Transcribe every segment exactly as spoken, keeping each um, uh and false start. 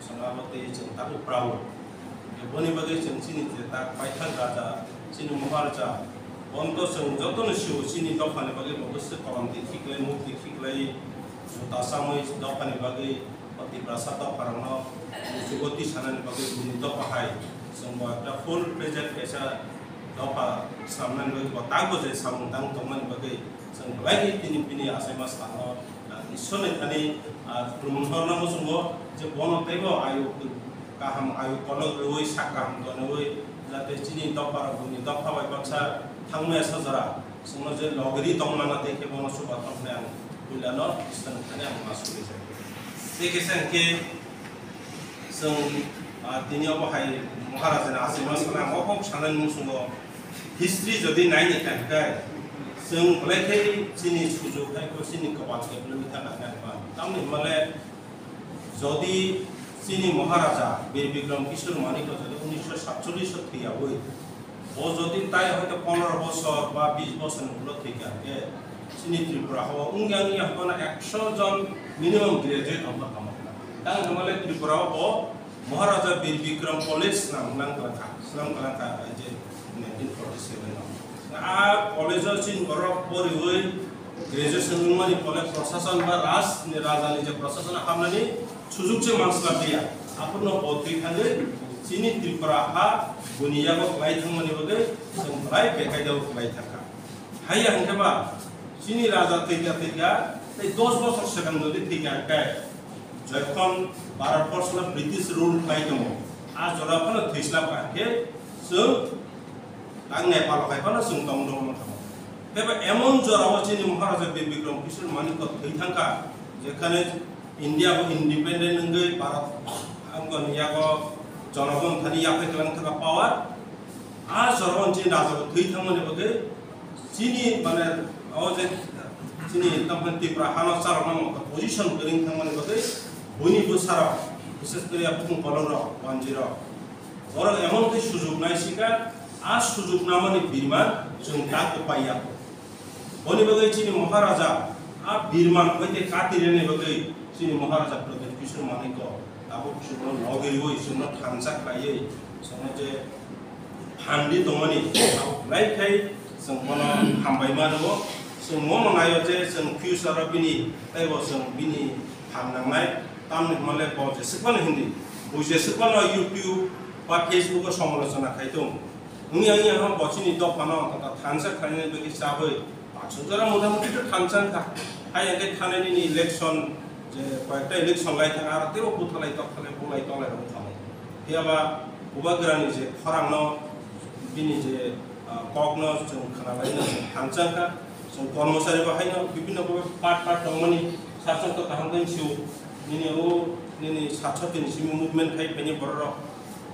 Chwng abo tei chwng tabuk proud. Boni bagwi chwng chini je tak paithak raja, chini Maharaja, bono to chwng jotono sio chini dophani bagwi bo bwswk kolom twi khiklai, muk twi khiklai, juta chamwi dophani bagwi o Tiprasa dopharokno muchugo twi sanani bagwi bini dopha hai chwng bo ekta full fledged kaisa dopha samnani bagwi bo tak bo je samung tang tongmani bagwi chwng belai khe tini bini achaima salo, ah, Ishwarni thani, ah, khulumung horna muchungo je bono teibo ayu kaham, ayu kolok rwui sak kaham tonwi jate chini dopharok bini dopha bai baksa thangmaya sa jora chwngno je logri tongmana tei khe bono chubathok hwnwi ang puilano Ishwarni thani ang ma suri jai. Tei khe se hwnkhe chwng, ah, tini obo hai Maharajani achaima sana o kok sanani muchungo history jodi naini kha hwnkhe chwng belai khe chini sujuk hai khe chini kwbang khe belai khe nangkha. Tamni hwnmale jodi chini Maharaja Bir Bikram Kishore Manikya jodi unisho satchollish o thwiyaui, bo jodi tai hoito pondro bosor ba bis bosor ni ulo thwikha hwnkhe, chini Tripura o wngya wngya hwnkheno ekso jon minimum graduate wngkha tamo. Tang hwnmale Tripura o bo Maharaja Bir Bikram College swnam nang kwlangkha, swnam kwlangkha, je nineteen forty seven o. A college o chini borok poriwi graduation wngmani pore prosason ba raj ni, raja ni je prosason hamnani sujuk se mansla dia. Aphurno bo twi thangwi chini Tripura ha buni yago kwlai thangmani bagwi chwng belai bekaidao kwlai thangkha. Haiya hwnkhe ba chini raja thwikha thwikha tei dos bosor swkang jodi thwikha hwnkhe, jokhon Bharat borso no British rule khlai tongo, a jora phano thwislak kha hwnkhe chwng Ang Nepal o khai phano chwng tong tong wngkha. Tei ba emon jora o chini Maharaja Bir Bikram Kishore Manikya thwi thangkha, jekhane India bo independent wngwi Bharat angkoni yago jonogon thani yaphai kwlang thangkha power. A jora o chini raja bo thwi thangmani bagwi chini mane o je chini tamkhe Tripura hano charokna mokta position kwrwng thangmani bagwi buini bwsarok, bises kori a bukung kolok rok, wanjwi rok. Borok emon khe sujuk nai sika, a sujuk namani birman chwng tak bo pai ya. Boni bagwi chini Maharaja a birman hoite kati rwnai bagwi chini Maharaja Pradyut Kishore Manikya tabuk chwngno logi rwi chwngno thansa khlaiwi chwngno je phan di tongmani abo belai khai chwng bono hambai mano. Chwng bono naio je chwng future o bini teibo chwng bini phan nangnai. Tamni hwnmale bo jeswk phano hindi, bo jeswk phano YouTube ba Facebook o somalochona khai tong. Wngya wngya hwn bo chini dophano thansa khlainani bagwi chabwi baksa jora motamuti to thansa wngkha. Hai hwnkhe thanai nini election, je koyekta election lai thangkha, aro teibo buthalai tokthalai bulai tonglairok wngkha. Phiya ba Bubagrani je khorangno bini je ah, kokno chwng khwnalaino chwng thansa wngkha. Chwng kormochari bo haino bibhinno bhabe part part tongmani sachwng to kaham khe sio. Nini o nini sachwng tini simi movement khai phaini bororok.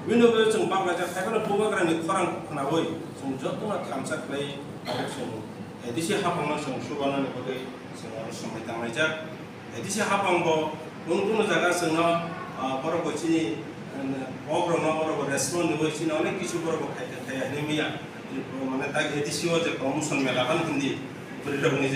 Bini bagwi chwng bangladesh khai phano Bubagrani khorang khwnawi chwng jotono thansa khlai abo chwng A D C haphangno chwng subanani bagwi chwng oro swmai tanglaijak. A D C haphang bo kunu kunu jaga chwngno, ah, borok bo chini, eh, kok rokno borok bo respond rwui chini onek kisu borok bo khai khai hinwi manya. Mane tak A D C o je promotion mela phano hindi bwrwi rokni je